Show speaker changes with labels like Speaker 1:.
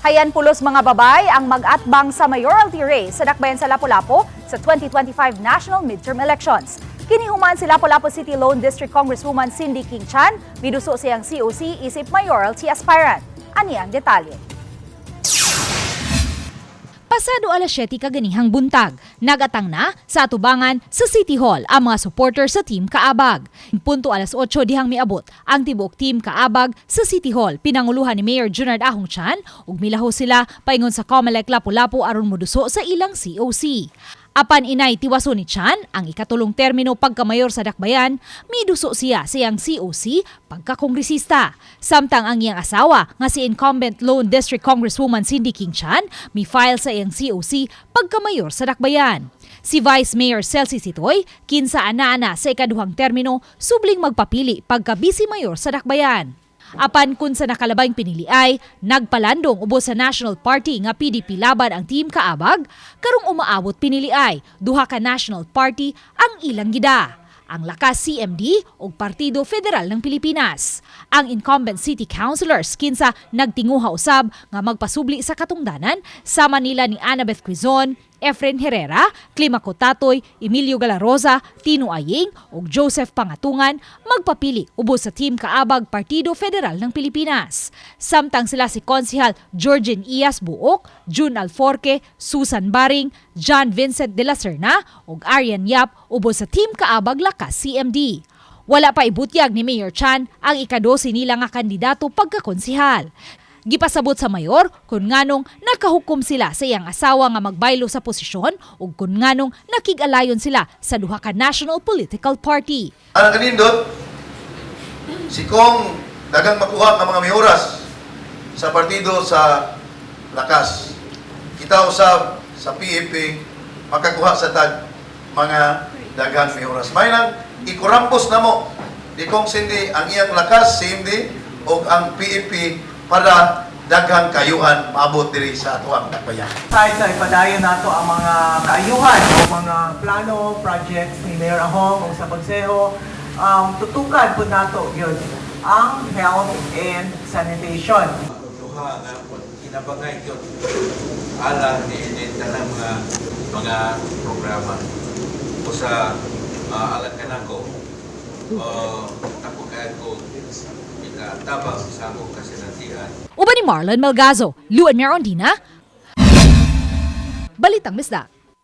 Speaker 1: Hayan pulos mga babay ang mag-atbang sa mayoralty race sa Dakbayan sa Lapu-Lapu sa 2025 national midterm elections. Kinihuman si Lapu-Lapu City Lone District Congresswoman Cindy King Chan, miduso sa iyang COC isip mayoralty aspirant. Ani ang detalye. Pasado alas 7 kaganihang buntag, nagatang na sa atubangan sa City Hall ang mga supporter sa Team Kaabag. Punto alas 8 dihang miabot ang tibuok Team Kaabag sa City Hall. Pinanguluhan ni Mayor Junard Ahong Chan ug milaho sila paingon sa Comelec Lapu-Lapu aron moduso sa ilang COC. Apan inay tiwaso ni Chan ang ikatulong termino pagkamayor sa Dakbayan, miduso siya sa iyang COC pagkakongresista. Samtang ang iyang asawa nga si incumbent Lone District Congresswoman Cindy King Chan mi-file sa iyang COC pagkamayor sa Dakbayan. Si Vice Mayor Celsi Sitoy, kinsa ana-ana sa ikaduhang termino, subling magpapili pagka vice mayor sa Dakbayan. Apan kun sa nakalabay piniliay, nagpalandong ubos sa National Party nga PDP Laban ang Team Kaabag, karong umaabot piniliay, duha ka National Party ang ilang gida: ang Lakas CMD ug Partido Federal ng Pilipinas. Ang incumbent city councilors kinsa nagtinguha usab nga magpasubli sa katungdanan sama nila ni Annabeth Quizon, Efren Herrera, Climaco Tatoy, Emilio Galaroza, Tino Aying ug Joseph Pangatungan magpapili ubos sa Team Kaabag Partido Federal ng Pilipinas. Samtang sila si Konsihal Georgine Ias Buok, June Alforque, Susan Baring, John Vincent de la Serna ug Arian Yap ubos sa Team Kaabag Lakas CMD. Wala pa ibutyag ni Mayor Chan ang ikadose nila nga kandidato pagkakonsihal. Gipasabot sa mayor kung nganong nakahukom sila sa iyang asawa nga magbaylo sa posisyon ug kung nganong nakig-alayon sila sa duha ka national political party.
Speaker 2: Ang kanindot, si Kong dagang makuha ng mga mayoras sa partido sa Lakas. Kita usab sa PFP makakuha sa tag mga daghang mayoras. May nang ikurambos na mo ni Kong Cindy ang iyang Lakas CMD o ang PFP para daghang kayuhan maabot diri sa atuang Dakbayan.
Speaker 3: Side sa ipadayon nato ang mga kaayuhan o mga plano, projects ni Mayor Ahong o sa konseho, tutukan po nato yun ang health and sanitation.
Speaker 4: Duha nga kinabangay gyud ala ni ini tanang mga programa usa alang kanako, ako kay ko ikatabang sa akong kasinatian.
Speaker 1: Uban ni Marlon Melgazo, Luan Merondina, Balitang Bisdak.